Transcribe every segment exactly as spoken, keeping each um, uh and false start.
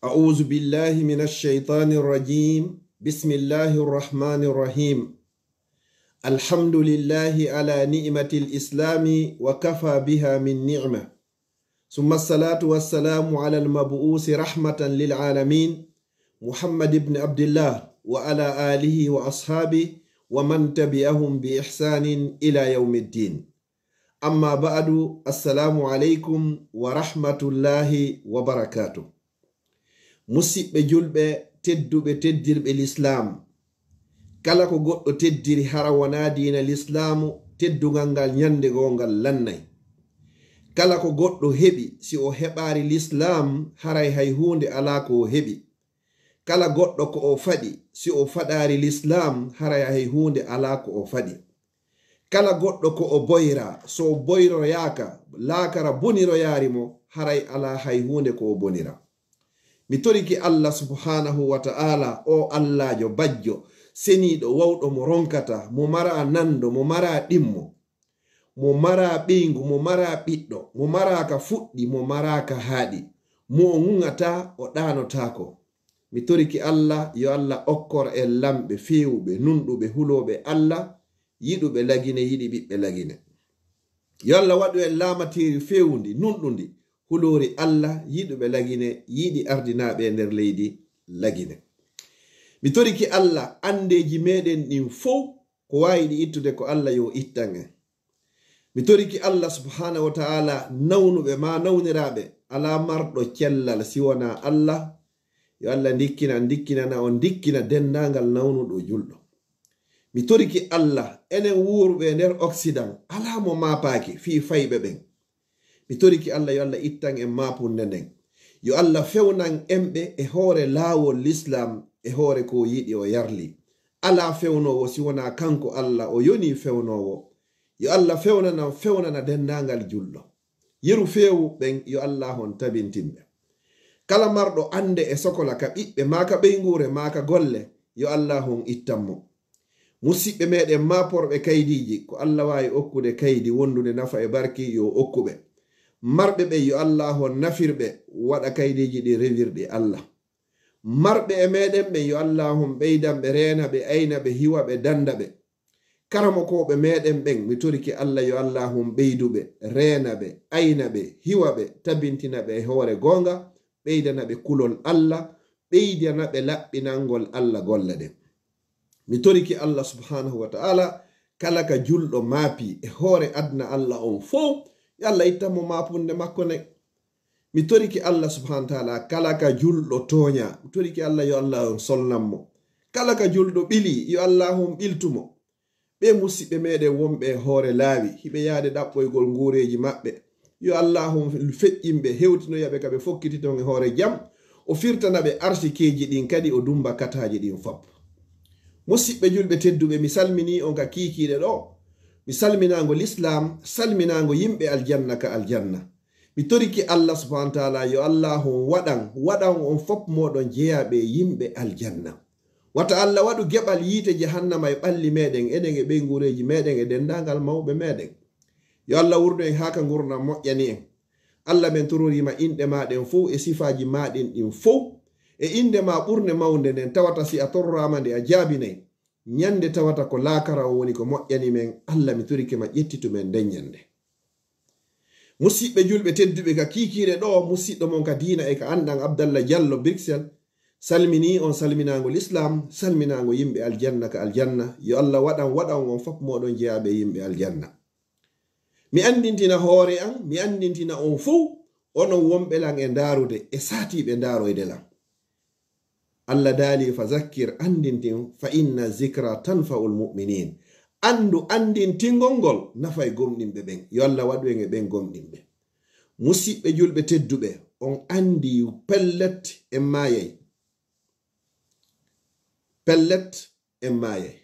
أعوذ بالله من الشيطان الرجيم. بسم الله الرحمن الرحيم. الحمد لله على نعمة الإسلام وكفى بها من نعمة. ثم الصلاة والسلام على المبعوث رحمة للعالمين محمد بن عبد الله وعلى آله وأصحابه ومن تبعهم بإحسان إلى يوم الدين. Amma ba'adu, assalaamu aleykum wa rahmatullaahi wa barakaatu. Musiɓɓe julɓe tedduɓe, teddirɓe lislaam, kala ko goɗɗo teddiri hara wonaa diina lislaamu, teddungal ngal ñande goo ngal lannay. Kala ko goɗɗo heɓi, si o heɓaari lislaam, haray hay huunde alaa ko o heɓi. Kala goɗɗo ko o faɗi, si o faɗaari lislaam, haray hay huunde alaa ko o faɗi. Kala goɗɗo ko o boyra, so o boyroyaaka, laakara boniroyaari mo, haray alaa hay huunde ko o bonira. Mi torike Allah subhaanahu wa ta'aala, o Allaajo bajjo, seniiɗo, wawɗo mo ronkata, mo maraa nanndo, mo maraa ɗimmo, mo maraa ɓeyngu, mo maraa ɓiɗɗo, mo maraa ka fuɗɗi, mo maraa ka haaɗi, mo o ŋuŋataa, o ɗaanotaako. Mi torike Allah, yo Allah okkor en lamɓe feewuɓe, nunɗuɓe, hulooɓe Allah, yiɗuɓe Lagine, yiɗi ɓiɓɓe Lagine. Yo Allah waɗu en laamateeri feewundi, nunɗundi, huloori Allah, yiɗuɓe Lagine, yiɗi ardinaaɓe e nder leydi Lagine. Mi torike Allah, anndeeji meɗen ɗin fow, ko waawi ɗi ittude ko Allah yo ittan en. Mi torike Allah subhaanahu wa ta'aala, nawnuɓe maa nawniraaɓe, alaa marɗo cellal si wonaa Allah. Yo Allah ndikkina, ndikkinana on, ndikkina denndaangal nawnuɗo julɗo. Mi torike Allah, enen wuuruɓe e nder Occident, alaa mo maapaaki fii fayɓe ɓen. Mi torike Allah, yo Allah ittan en maapunde nden. Yo Allah fewnan en ɓe e hoore laawol lislaam, e hoore ko o yiɗi o yarli. Alaa fewnoowo si wonaa kanko Allah, o yonii fewnoowo. Yo Allah fewnanan, fewnana denndaangal julɗo. Yeru feewu ɓen, yo Allah on tabintin ɓe. Kala marɗo annde e sokola ka ɓiɓɓe, maa ka ɓeynguure, maa ka golle, yo Allah on ittan mo. Musiɓɓe meɗen maaporɓe kaydiiji, ko Allah waawi okkude kaydi wondude nafa e barki, yo okku ɓe. Marɓe ɓe, yo Allah on nafir ɓe, waɗa kaydiiji ɗi rewirɗi Allah. Marɓe e meɗen ɓen, yo Allah on ɓeydan ɓe, reena ɓe, ayna ɓe, hiwa ɓe, dannda ɓe. Karamokooɓe meɗen ɓen, mi torike Allah, yo Allah on ɓeydu ɓe, reena ɓe, ayna ɓe, hiwa ɓe, tabintina ɓe e hoore goonga, ɓeydana ɓe kulol Allah, ɓeydana ɓe laɓɓinangol Allah golle ɗen. Mi torike Allah subhaanahu wa ta'aala, kala ka julɗo maapi e hoore aduna Allah on fow, yo Allah ittan mo maapunde makko nden. Mi torike Allah subhaanahu wa ta'aala, kala ka julɗo tooña, mi torike Allah, yo Allah on solnan mo. Kala ka julɗo ɓili, yo Allah on ɓiltu mo. Ɓee musiɓɓe meɗen wonɓe e hoore laawi, hiɓe yaade ɗaɓɓoygol nguureeji maɓɓe. Yo Allah on feƴƴin ɓe, hewtinoya ɓe ka ɓe fokkiti ton e hoore jam. O firtana ɓe arsikeeji ɗin, kadi o dummba kataaji ɗin fop. Musiɓɓe julɓe tedduɓe, mi salminii on ka kiikiiɗe ɗoo. Mi salminaango lislaam, salminaango yimɓe aljanna ka aljanna. Mi torike Allah subhaanahu wa ta'aala, yo Allah on waɗan, waɗan on fop mooɗon jeyaaɓe e yimɓe aljanna. Wata Allah waɗu geɓal yiite jahannama e ɓalli meɗen, enen e ɓeynguureeji meɗen e denndaangal mawɓe meɗen. Yo Allah wurnu en haa ka ngurndan moƴƴani en. Allah, men tororii ma inɗe maa ɗen fow e sifaaji maa ɗin ɗin fow, e innde maa ɓurnde mawnde nden, tawata si a tororaama nde a jaabinay. Ñande tawata ko laakara on woni ko moƴƴani men, Allah, mi torike ma ƴettitu men nden ñande. Musiɓɓe julɓe tedduɓe, ka kiikiiɗe ɗoo, musiɗɗo mon ka diina e ka anndal, Abdallah Jallo Bruxelles, salminii on salminaango lislaam, salminaango yimɓe aljanna ka aljanna. Yo Allah waɗan, waɗan on fop mooɗon jeyaaɓe e yimɓe aljanna. Mi anndintina hoore an, mi anndintina on fow, onon wonɓe lan e ndaarude, e saatiiɓe ndaaroyde lan. Allah daali, "Fa zakkir, anndintin, fa inna zikra tanfa'ul mu'minin." Anndu, anndintingol ngol nafay gomɗinɓe ɓen. Yo Allah waɗu en e ɓen gomɗinɓe. Musiɓɓe julɓe tedduɓe, on anndi pellet en maayay. Pellet en maayay.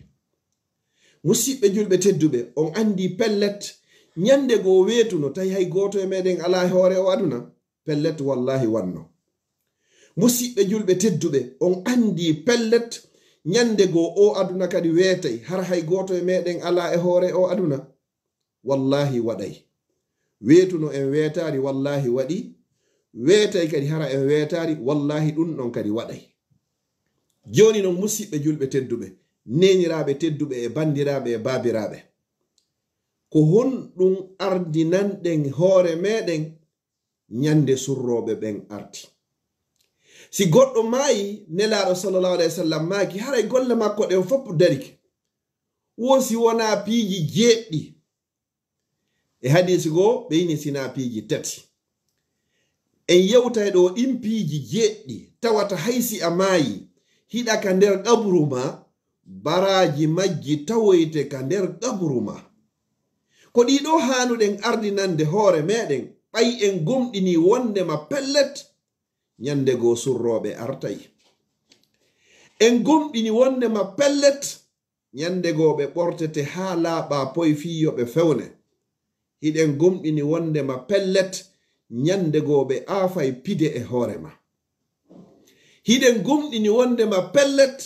Musiɓɓe julɓe tedduɓe, on anndi pellet ñande goo weetuno, tawi hay gooto e meɗen alaa e hoore o aduna. Pellet, wallaahi wanno. Musiɓɓe julɓe tedduɓe, on anndi pellet ñande goo o aduna kadi weetay, hara hay gooto e meɗen alaa e hoore o aduna. Wallaahi waɗay. Weetuno en weetaari, wallaahi waɗi. weetay kadi hara en weetaari, wallahi ɗum ɗon kadi waɗay. Jooni non, musiɓɓe julɓe tedduɓe, neeniraaɓe tedduɓe e banndiraaɓe e baabiraaɓe, ko honɗum ardinanɗen hoore meɗen ñande surrooɓe ɓen arti? Si goɗɗo maayi, Nelaaɗo sallallahu alayhi wa sallam maaki, haray golle makko ɗen fof darike. Wo si wonaa piiji jeeɗɗi. E hadiisi goo, ɓe ini sinaa piiji tati. En yewtay ɗoo ɗin piiji jeeɗɗi, tawata hay si a maayi, hiɗa ka nder qabru maa, baraaji majji tawoyte ka nder qabru maa. Ko ɗii ɗoo haanuɗen ardinande hoore meɗen, ɓay en gomɗini wondema pellet, ñande goo surrooɓe artay. En gomɗini wondema pellet, ñande goo ɓe ɓortete haa laaɓa poy fii yo ɓe fewne. Hiɗen gomɗini wondema pellet, ñande goo ɓe aafay pide e hoore maa. Hiɗen gomɗini wondema pellet,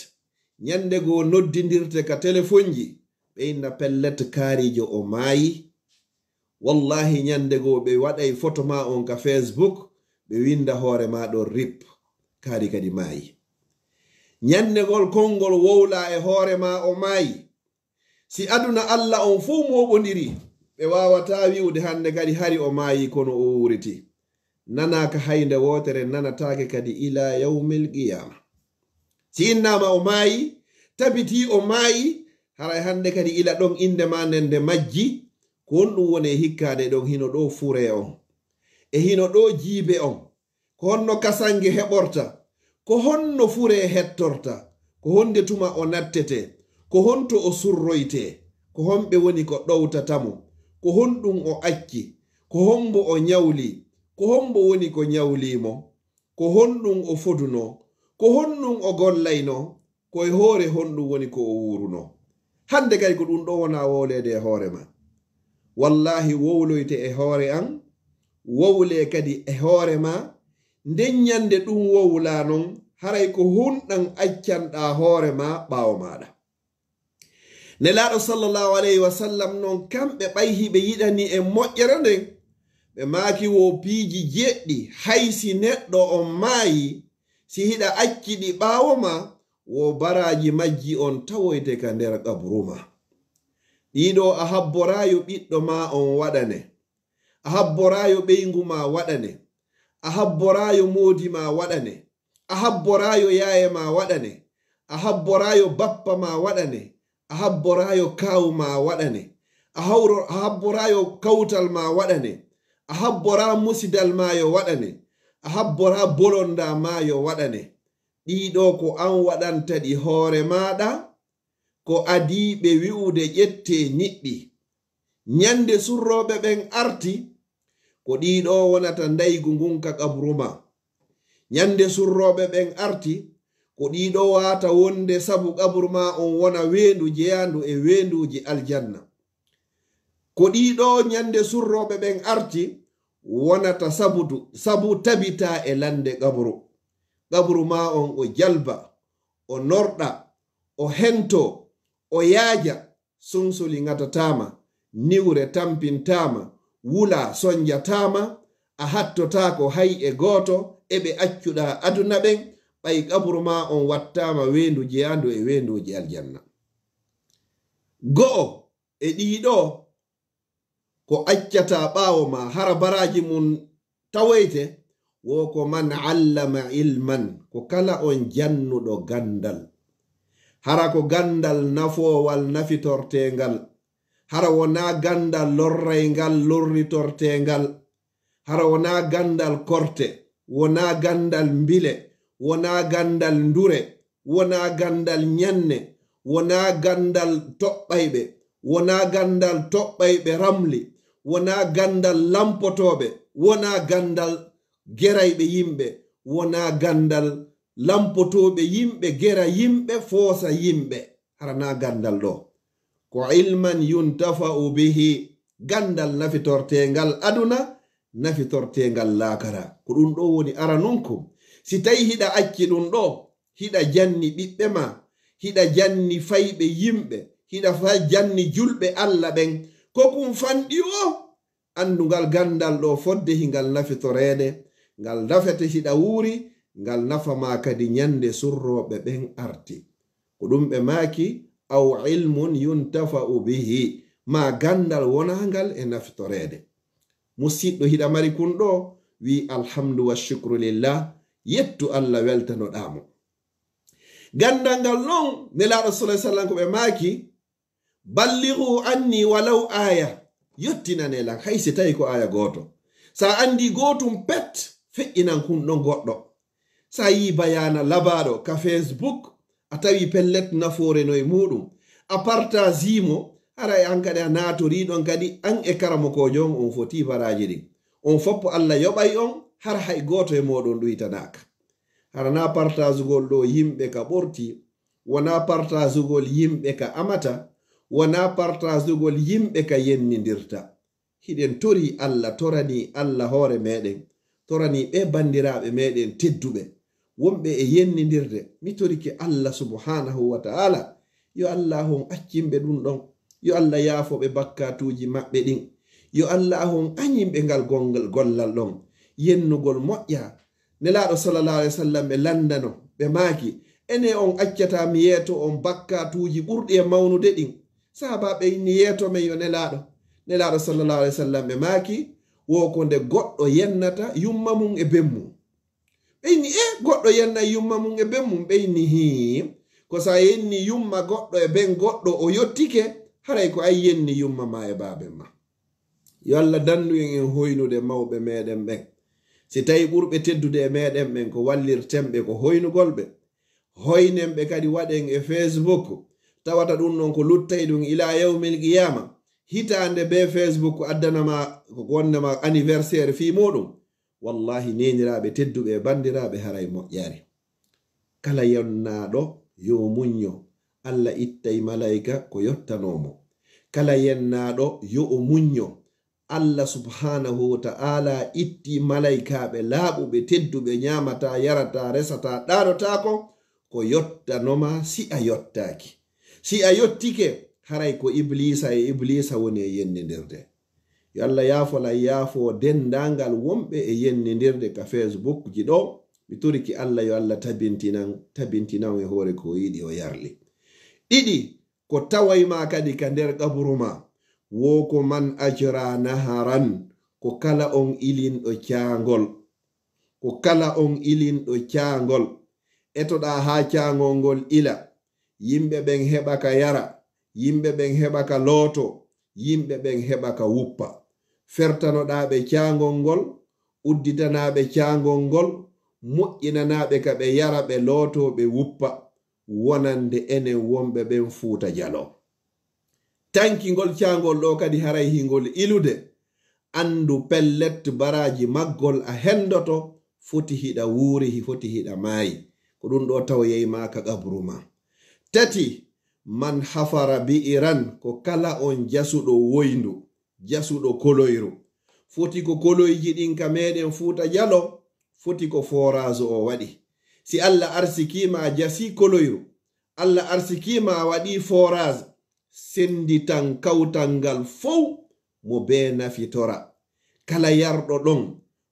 ñande goo noddindirte ka telefonji, ɓe inna pellet kaarijo o maayi. Wallahi, ñande goo ɓe waɗay foto maa on ka Facebook, ɓe winda hoore maa ɗon rip, kaari kadi maayi. Ñande gol konngol wowlaa e hoore maa o maayi. Si aduna Alla on fow mooɓondiri, ɓe waawataa wi'ude hande kadi hari o maayi, kono o wuuriti. Nanaaka haynde wootere, nanataake kadi ilaa yawmil qiyaama. Si innaama o maayi, tabitii o maayi, haray hande kadi ila ɗon innde maa nden nde majji, ko honɗum woni e hikkaade ɗon? Hino ɗoo furee on, e hino ɗoo jiibe on? Ko honno kasange heɓorta? Ko honno furee hettorta? Ko honde tuma o nattetee? Ko honto o surroytee? Ko homɓe woni ko ɗowtata mo? Ko honɗum o acci? Ko hombo o ñawli? Ko hombo woni ko ñawlii mo? Ko honɗum o fodunoo? Ko honɗum o gollaynoo? Ko e hoore honɗum woni ko o wuurunoo? Hande kay ko ɗum ɗoo wonaa wowleede e hoore maa. Wallahi, wowloyte e hoore an, wowlee kadi e hoore maa. Nden ñande ɗum wowlaa non, haray ko hunɗan accanɗaa hoore maa ɓaawo maaɗa. Nelaaɗo sallallahu alayhi wa sallam non, kamɓe ɓay hiɓe yiɗani en moƴƴere nden, ɓe maaki wo piiji jeeɗɗi, hay si neɗɗo on maayi, si hiɗa acci ɗi ɓaawo maa, wo baraaji majji on tawoyte ka nder qabru maa. Ɗiɗo, a habboraayo ɓiɗɗo maa on waɗane, a habboraayo ɓeyngu maa waɗane, a habboraayo moodi maa waɗane, a habboraayo yaaye maa waɗane, a habboraayo bappa maa waɗane, a habboraayo kaawu maa waɗane, a hawro-, a habboraayo kawtal maa waɗane, a habboraa musidal maa yo waɗane, a habboraa bolondaa maa yo waɗane. Ɗiɗo ko an waɗanta ɗi hoore maaɗa, ko adii ɓe wi'ude ƴettee niɓɓi. Ñande surrooɓe ɓen arti, ko ɗiɗo wonata ndaygu ngun ka qabru maa. Ñande surrooɓe ɓen arti, ko ɗiɗo waata wonde sabu qabru maa on wona weendu jeyaandu e weenduuji aljanna. Ko ɗiɗo ñande surrooɓe ɓen arti, wonata sabudu, sabu tabitaa e lande qabru. Qabru maa on o jalba, o norɗa, o hento, o yaaja, sunsuli ŋatataama, niwre tampintaama, wula sonjataama, a hattotaako hay e gooto e ɓe accuɗaa aduna ɓen, ɓay qabru maa on wattaama weendu jeyaandu e weenduuji aljanna. Go'o e ɗiɗo ko accataa ɓaawo maa, hara baraaji mun tawoyte, wo ko man allama ilman, ko kala on jannuɗo gandal. Hara ko gandal nafoowal nafitorteengal, hara wonaa gandal lorrayngal lorritorteengal, hara wonaa gandal korte, wonaa gandal mbile, wonaa gandal ndure, wonaa gandal ñanne, wonaa gandal toɓɓayɓe, wonaa gandal toɓɓayɓe ramli, wonaa gandal lampotooɓe, wonaa gandal gerayɓe yimɓe, wonaa gandal lampotooɓe yimɓe, gera yimɓe, foosa yimɓe. Hara naa gandal ɗo. Ko ilman yuntafa'u bihi, gandal nafitorteengal aduna, nafitorteengal laakara. Ko ɗum ɗo woni aranunkum. Si tawi hiɗa acci ɗum ɗo, hiɗa janni ɓiɓɓe ma, hiɗa janni fayɓe yimɓe, hiɗa fa-, janni julɓe Alla ɓen, ko kun fanɗi o? Anndu ngal gandal ɗo fodde hingal nafitoreede, ngal nafete hiɗa wuuri, ngal nafa ma kadi ñande surrooɓe ɓen arti. Ko ɗum ɓe maaki, aw ilmun yuntafa'u bihi, ma ganndal wonaangal e nafitoreede. Musiɗɗo, hiɗa mari kun ɗo, wi alhamdu wa shukru lillah, yettu Allah, weltanoɗaa mo. Ganndal ngal non, Nelaaɗo sallallahu alaihi wasallam ko ɓe maaki, ballighu anni walaw aya, yottinane lan, hay si tawi ko aya gooto. Sa anndi gootum pet, feƴƴinan kun ɗon goɗɗo. Sa yii bayaana labaaɗo ka Facebook, a tawi pellet nafoore no e muuɗum. A partazi mo, haray an kadi a naatorii ɗon kadi, an e karamokoojo on, on foti baraaji ɗin. On foppo Allah yoɓay on, hara hay gooto e mooɗon ɗuytanaaka. Hara na partazugol ɗo yimɓe ka ɓorti, wona partazugol yimɓe ka amata, wona partazugol yimɓe ka yennindirta. Hiɗen torii Allah, toranii Allah hoore meɗen, toranii ɓe banndiraaɓe meɗen tedduɓe, wonɓe e yennindirde. Mi torike Allah subhanahu wa ta'ala, yo Allah on accimɓe ɗum ɗon. Yo Allah yaafo ɓe bakkatuuji maɓɓe ɗin. Yo Allah on añimɓe ngal gongal gollal ɗon. Yennugol moƴƴa. Nelaaɗo sallallahu alaihi wasallam ɓe lanndano, ɓe maaki, ene on accata mi yeeto on bakkatuuji ɓurɗi e mawnude ɗin? Sahabaaɓe inni, yeeto men yo Nelaaɗo. Nelaaɗo sallallahu alaihi wasallam ɓe maaki, wo ko nde goɗɗo yennata yumma mum e ben mum. Ɓe inni, e goɗɗo yenna yumma mum e ben mum? Ɓe inni, hii, ko sa yenni yumma goɗɗo e ben goɗɗo, o yottike, haray ko ay yenni yumma ma e baaben ma. Yo Allah dandu en en hoynude mawɓe meɗen ɓen. Si tawi ɓurɓe teddude e meɗen ɓen ko wallirten ɓe, ko hoynugol ɓe, hoynen ɓe kadi, waɗen e Facebook, tawata ɗum ɗon ko luttay ɗum ila yawmil qiyama. Hitaande be Facebook addana ma ko wonde ma anniversaire fii muɗum. Wallahi, neeniraaɓe tedduɓe e banndiraaɓe, haray moƴƴaari. Kala yennaaɗo yo o muñño, Allah ittay malayka ko yottanoo mo. Kala yennaaɗo yo o muñño, Allah subhanahu wa ta'ala itti malaykaaɓe laaɓuɓe, tedduɓe, ñaamataa, yarataa, resataa, ɗaanotaako, ko yottanoma si a yottaaki. Si a yottike, haray ko Ibliisa e Ibliisa woni e yennindirde. Yo Allah yaafo lan, yaafo denndaangal wonɓe e yennindirde ka Facebook ji ɗo. Mi toriki Allah, yo Allah tabintinan, tabintinan e hoore ko o yiɗi, o yarli. Ɗiɗi, ko taway ma kadi ka nder qaburu ma, wo ko man ajra naharan, ko kala on ilinɗo caangol. Ko kala on ilinɗo caangol. Etoɗaa haa caangol ngol ila. Yimɓe ɓen heɓa ka yara, yimɓe ɓen heɓa ka looto, yimɓe ɓen heɓa ka wuppa. Fertanoɗaa ɓe caangol ngol, udditanaa ɓe caangol ngol, moƴƴinanaa ɓe ka ɓe yara, ɓe looto, ɓe wuppa, wonande enen wonɓe ɓen Fuuta Jaloo. Tankingol caangol ɗo kadi haray hingol ilude. Anndu pellet baraaji maggol a hendoto, foti hiɗa wuuri, hi foti hiɗa maayi. Ko ɗum ɗo tawoyay ma ka qabru ma. Tati, man hafara bi'iran, ko kala on jasuɗo woyndu, jasuɗo koloyru. Foti ko koloyji ɗin ka meɗen Fuuta Jalo, foti ko forage o waɗi. Si Allah arsikii ma a jasi koloyru, Allah arsikii ma a waɗi forage, senditan kawtal ngal fow mo bee nafitora. Kala yarɗo ɗon,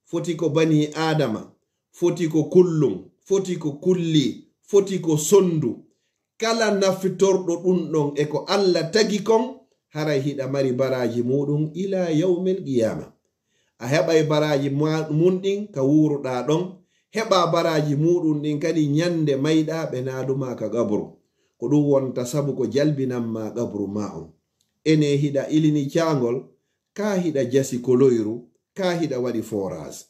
foti ko banii Aadama, foti ko kullum, foti ko kulli, foti ko sondu. Kala nafitorɗo ɗum ɗon e ko Allah tagi kon, haray hiɗa mari baraaji muɗum ilaa yawmil qiyaama. A heɓay baraaji ma-, mun ɗin ka wuuruɗaa ɗon, heɓaa baraaji muɗum ɗin kadi ñande mayɗaa ɓe naaduma ka qabru. Ko ɗum wonta sabu ko jalbinan ma qabru ma on. Ene hiɗa ilini caangol, kaa hiɗa jasi koloyru, kaa hiɗa waɗi forage.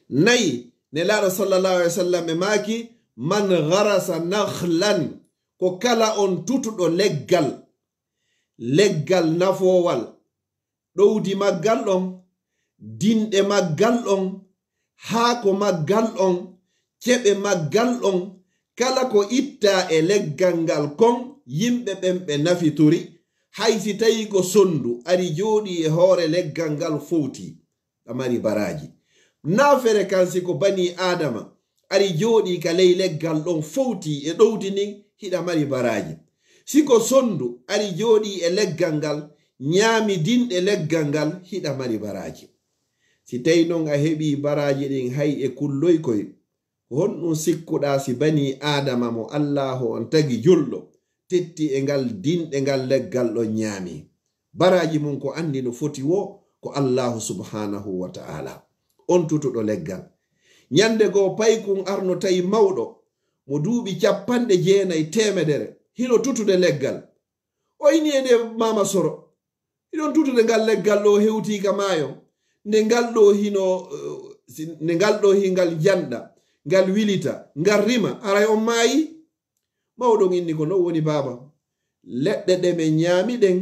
Nayi, Nelaaɗo sallallahu alaihi wasallam ɓe maaki, man gharasa nakhlan, ko kala on tutuɗo leggal, leggal nafoowal, ɗowdi maggal on, dinɗe maggal on, haako maggal on, ceɓe maggal on, kala ko ittaa e leggal ngal kon, yimɓe ɓen ɓe nafitori, hay si tawi ko sondu ari jooɗii e hoore leggal ngal fowti, a mari baraaji. Naa fere kan si ko banii Aadama ari jooɗii ka ley leggal ɗon fowti e ɗowdi ndin, hiɗa mari baraaji. Si ko sondu ari jooɗii e leggal ngal, ñaami dinɗe leggal ngal, hiɗa mari baraaji. Si Si tawi non a heɓii baraaji ɗin hay e kulloy koy, ko honɗun sikkuɗaa si banii Aadama mo Allaahu on tagi julɗo tetti e ngal dinɗe ngal leggal ɗon ñaami? Baraaji mun ko anndi no foti woo ko Allaahu subhaanahu wa ta'aalaa, on tutuɗo leggal. Ñannde goo paykun arno tawi mawɗo mo duuɓi cappanɗe jeenay, teemedere, hino tutude leggal. O inni e nde maama soro, hiɗon tutude ngal leggal ɗoo hewtii ka maayo, nde ngal ɗoo hino, eh, si, nde ngal ɗoo hingal janɗa, ngal wilita, ngal rima, haray on maayi? Mawɗo on inni ko non woni baaba. Leɗɗe ɗe men ñaami ɗen,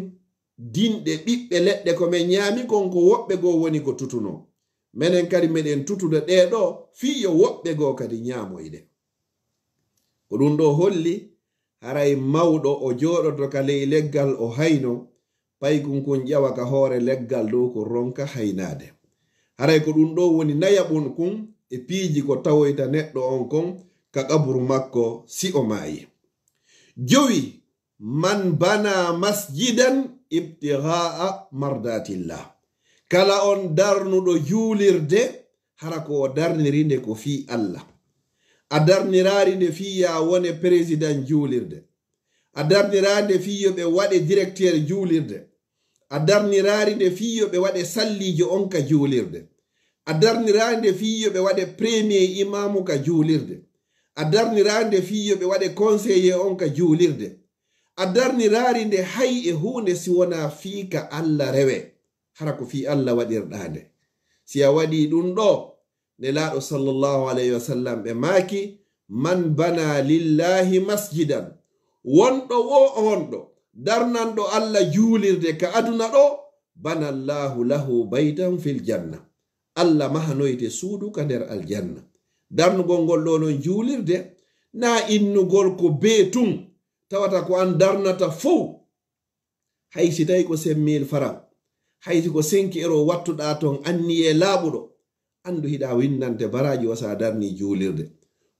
dinɗe ɓiɓɓe leɗɗe ko men ñaami kon ko woɓɓe goo woni ko tutunoo. Menen kadi meɗen tutude ɗee ɗoo fii yo woɓɓe goo kadi ñaamoy ɗe. Ko ɗun ɗoo holli haray mawɗo o jooɗoto ka ley leggal o hayno, paykun kun ƴawa ka hoore leggal dow kun ronka haynaade. Haray ko ɗun ɗoo woni nayaɓun kun e piiji ko tawoyta neɗɗo on kon ka qaburu makko si o maayi. Jowi, man bana masjidan ibtigha'a mardatillah. Kala on darnuɗo juulirde, hara ko o darniri nde ko fii Alla. A darniraari nde fii yaa wone président juulirde. A darniraari nde fii yo ɓe waɗe directeur juulirde. A darniraari nde fii yo ɓe waɗe salliijo on ka juulirde. A darniraari nde fii yo ɓe waɗe premier imaamu ka juulirde. A darniraari nde fii yo ɓe waɗe conseiller on ka juulirde. A darniraari nde hay e huunde si wonaa fii ka Alla rewe. Hara ko fii Alla waɗirɗaa nde. Si a waɗii ɗun ɗoo, Nelaaɗo sallallahu alayhi wa sallam ɓe maaki, man bana lillahi masjidan, wonɗo woo honɗo darnanɗo Alla juulirde ka aduna ɗoo, bana Allahu lahu baytan fil janna. Alla mahanoyte suudu ka nder aljanna. Darnugol ngol ɗoo non juulirde, naa innugol ko bee tun, tawata ko an darnata fow. Hay si tawi ko cinq mille francs, hay si ko cinq euros wattuɗaa ton anniyee laaɓuɗo, anndu hiɗa winndante baraaji wa si a darnii juulirde.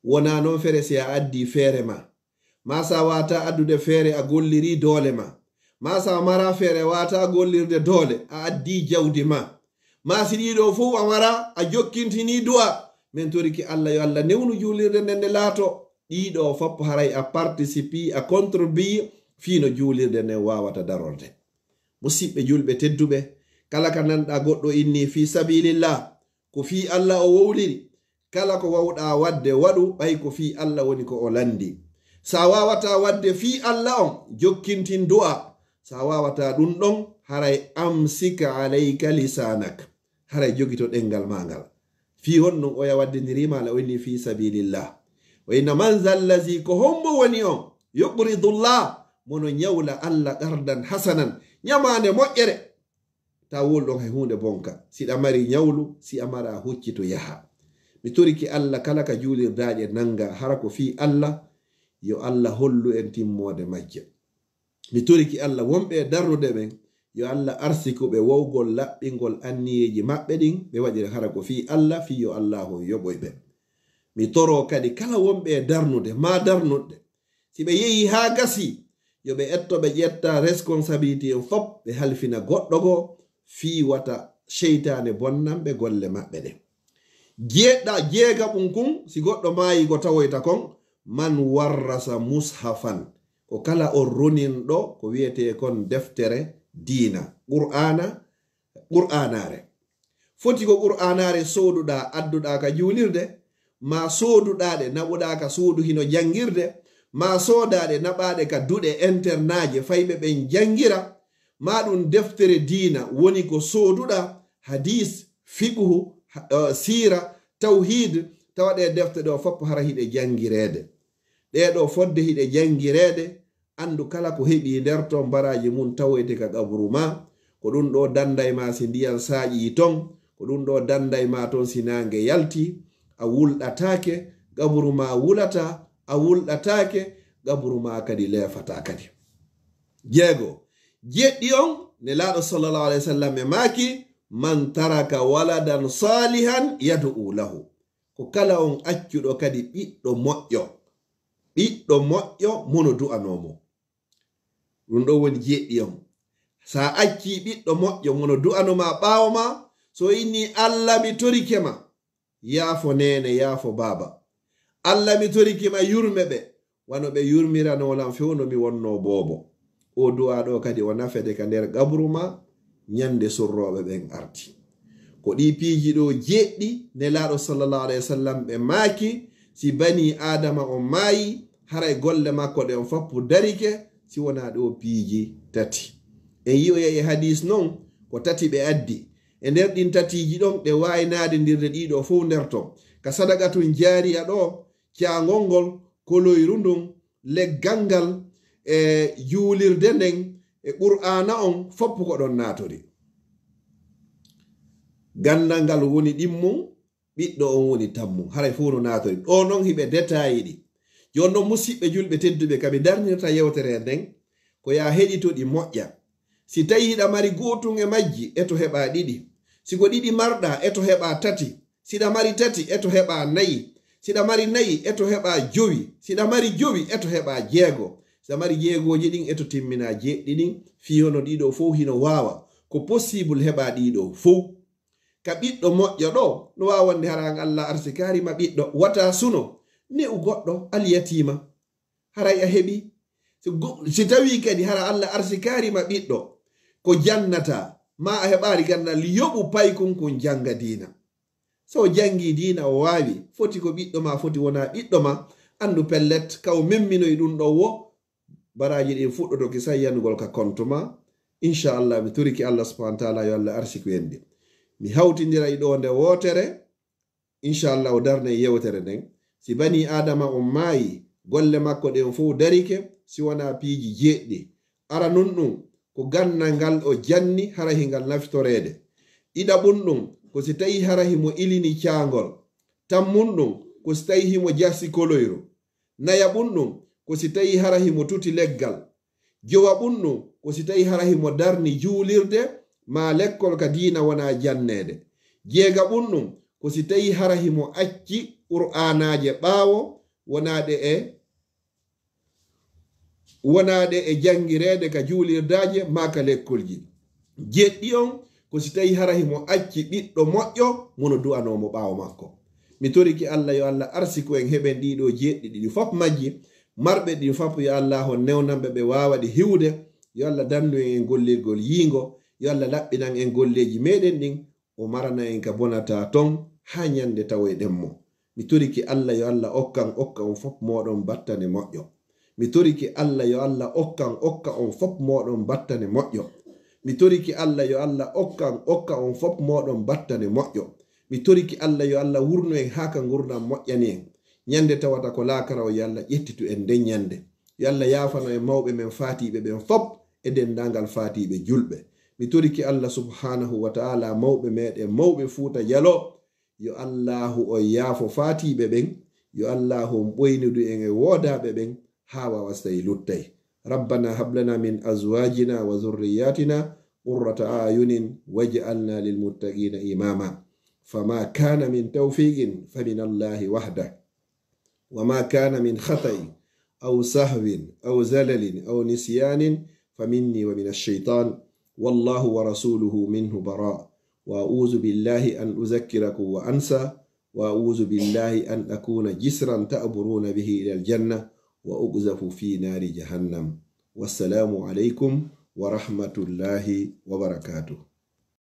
Wonaa non feere si a addii feere maa. Maa si a waawataa addude feere a gollirii doole maa. Maa si a maraa feere a waawataa gollirde doole a addii jawdi maa. Maa si ɗii ɗoo fow a maraa, a jokkintinii du'a. Men torike Alla yo Alla newnu juulirde nden nde laatoo. Ɗii ɗoo fow haray a participii, a contribuii fii no juulirde nden waawata darorde. Musiɓɓe julɓe tedduɓe, kala ka nanɗaa goɗɗo innii fii sabilillah, ko fii Alla o wowliri. Kala ko wawɗaa waɗde, waɗu, ɓay ko fii Alla woni ko o lanndii. Si a waawataa waɗde fii Alla on, jokkintin du'a. Si a waawataa ɗun ɗon, haray amsik alayka lisanak. Haray jogito ɗemngal maa ngal. Fii honɗun oya waddinirii ma Alla, o inni fii sabilillah. O inna man zallazi, ko hombo woni on? Yuqridullah, mo no ñawla Alla qardan hasanan, ñamaande moƴƴere. Ta wul ɗon hay huunde bonka. Si ɗa mari ñawlu, si a maraa huccito yaha. Mi torike Alla kala ka juulirdaaɗe nanngaa, hara ko fii Alla, yo Alla hollu en timmoode majje. Mi torike Alla wonɓe e darnude ɓen, yo Alla arsiku ɓe wowgol laɓɓingol anniyeeji maɓɓe ɗin, ɓe waɗira hara ko fii Alla, fii yo Allaahu yoɓoy ɓe. Mi toroo kadi kala wonɓe e darnude, maa darnuɗe, si ɓe yehii haa gasii, yo ɓe etto ɓe ƴetta responsabilité en fow, ɓe halfina goɗɗo goo, fii wata seytaane bonnan ɓe golle maɓɓe ɗen. Jeeɗa-, jeegaɓun kun, si goɗɗo maayii ko tawoyta kon, man warrasa mushafan, ko kala on roninɗo ko wi'etee kon deftere diina, Qur'aana, Qur'aanaare. Foti ko Qur'aanaare sooduɗaa, adduɗaa ka juulirde, maa sooduɗaa ɗe, naɓuɗaa ka suudu hino janngirde, maa soodaa ɗe, naɓaa ɗe ka duɗe internaaje, fayɓe ɓen janngira, maa ɗun deftere diina woni ko sooduɗaa, hadiis, fiqhu, ha-, eh, siira, tawhiid, tawa ɗee defte ɗoo fow hara hiɗe janngireede. Ɗee ɗoo fodde hiɗe janngireede, anndu kala ko heɓii nder ton baraaji mun tawoyte ka qaburu maa. Ko ɗun ɗoo dannday maa si ndiyan saaƴii ton, ko ɗun ɗoo dannday maa ton si naange yaltii, a wulɗataake, qaburu maa wulataa, a wulɗataake, qaburu maa kadi leefataa kadi. Jeego, jeɗɗi on, Nelaaɗo sallallahu alayhi wa sallam e maaki, man taraka waladan salihan yad'u lahu. Ko kala on accuɗo kadi ɓiɗɗo moƴƴo, ɓiɗɗo moƴƴo mo no du'anoo mo. Ɗun ɗoo woni jeɗɗi on. Si a accii ɓiɗɗo moƴƴo mo no du'anoo ma ɓaawo maa, So inni, "Allah, mi torike ma, yaafo neene, yaafo baaba. Allah, mi torike ma, yurme ɓe, wano ɓe yurmiranoo lan few no mi wonnoo boobo." O du'aa ɗoo kadi o nafete ka nder qabru ma, ñande surrooɓe ɓen arti. Ko ɗii piiji ɗoo jeeɗɗi Nelaaɗo sallallahu alayhi wa sallam ɓe maaki, si banii Aadama on maayi, haray golle makko ɗen fappu darike, si wonaa ɗoo piiji tati. En yi'oyay e hadiis non, ko tati ɓe addi. E nder ɗin tatiiji ɗon, ɗe waawi naadindirde ɗii ɗoo fow nder ton. Ka sadaqatun jaariya ɗoo, caangol ngol, koloyru ndun, leggal ngal, e juulirde nden, e Qur'aana on, foppu ko ɗon naatori. Ganndal ngal woni ɗimmum, ɓiɗɗo on woni tammum. Haray fow no naatori. Ɗoo non hiɓe detaayi ɗi. Jooni non, musiɓɓe julɓe tedduɓe, ka mi darnirta yewtere nden, ko yaa heɗito ɗi moƴƴa. Si tawii hiɗa mari gootun e majji, e to heɓaa ɗiɗi. Si ko ɗiɗi marɗaa, e to heɓaa tati. Siɗa mari tati, e to heɓaa nayi. Siɗa mari nayi, e to heɓaa jowi. Siɗa mari jowi, e to heɓaa jeego. Siɗa mari jeegooji ɗin, e to timminaa jeeɗiɗi ɗin. Fii hono ɗii ɗoo fow hino waawa. Ko possible heɓaa ɗii ɗoo fow. Ka ɓiɗɗo moƴƴo ɗoo, no waawi wonde hara an Allah arsikaari ma ɓiɗɗo. Wata suno, ne'u goɗɗo, alyatiima. Haray a heɓi. Si go-, si tawii kadi hara Allah arsikaari ma ɓiɗɗo, ko jannataa, maa a heɓaali ganndal, yoɓu paykun kun jannga diina. So o janngii diina, o waawi, foti ko ɓiɗɗo ma, foti wonaa ɓiɗɗo ma, anndu pellet, ka o memminoyi ɗun ɗon wo, baraaji ɗin fuɗɗoto ki sayyanugol ka kontu ma. Inchallah, mi torike Allah subhanahu wa taala, yo Allah arsiku en ɗi. Mi hawtindira e ɗoo nde wootere, inchallah, o darnay yewtere nden. Si banii Aadama on maayi, golle makko ɗen fow darike, si wonaa piiji jeeɗiɗi. Aranun ɗun, ko ganndal ngal o janni, hara hingal nafitoreede. Ɗiɗaɓun ɗun, ko si tawii hara himo ilini caangol. Tammun ɗun, ko si tawii himo jasi koloyru. Nayaɓun ɗun, ko si tawii hara himo tuti leggal. Jowaɓun ɗun, ko si tawii hara himo darni juulirde maa lekkol ka diina wonaa janneede. Jeegaɓun ɗun, ko si tawii hara himo acci Qur'aanaaje ɓaawo, wonaa ɗe e, wonaa ɗe e janngireede ka juulirdaaje maa ka lekkolji. Jeeɗiɗi on, ko si tawii hara himo acci ɓiɗɗo moƴƴo, mo no du'anoo mo ɓaawo makko. Mi torike Allah, yo Allah arsiku en heɓen ɗii ɗoo jeeɗiɗi ɗi fop majji. Marɓe ɗi fop, yo Allah on newnan ɓe, ɓe waawa ɗi hiwude. Yo Allah dandu en e gollirgol yiingo. Yo Allah laɓɓinan en golleeji meɗen ɗin. O marana en ka bonataa ton haa ñande tawoyɗen mo. Mi torike Allah, yo Allah okkan, okka on fop mooɗon battane moƴƴo. Mi torike Allah, yo Allah okkan, okka on fop mooɗon battane moƴƴo. Mi torike Allah, yo Allah okkan, okka on fop mooɗon battane moƴƴo. Mi torike Allah, yo Allah wurnu en haa ka ngurndan moƴƴani en. Ñande tawata ko laakara o, yo Allah ƴettitu en nden ñande. Yo Allah yaafano en mawɓe men faatiiɓe ɓen fop e denndaangal faatiiɓe julɓe. Mi torike Allah subhanahu wa ta'ala, mawɓe meɗen, mawɓe Fuuta Jaloo, yo Allaahu on yaafo faatiiɓe ɓen, yo Allaahu on ɓoynidu en e woodaaɓe ɓen, haa wawa so tawi luttay. ربنا هب لنا من أزواجنا وذرياتنا قرة أعين واجعلنا للمتقين إماما. فما كان من توفيق فمن الله وحده، وما كان من خطأ أو سهو أو زلل أو نسيان فمني ومن الشيطان، والله ورسوله منه براء، وأعوذ بالله أن أذكركم وأنسى، وأعوذ بالله أن أكون جسرا تعبرون به إلى الجنة وأقذف في نار جهنم. والسلام عليكم ورحمة الله وبركاته.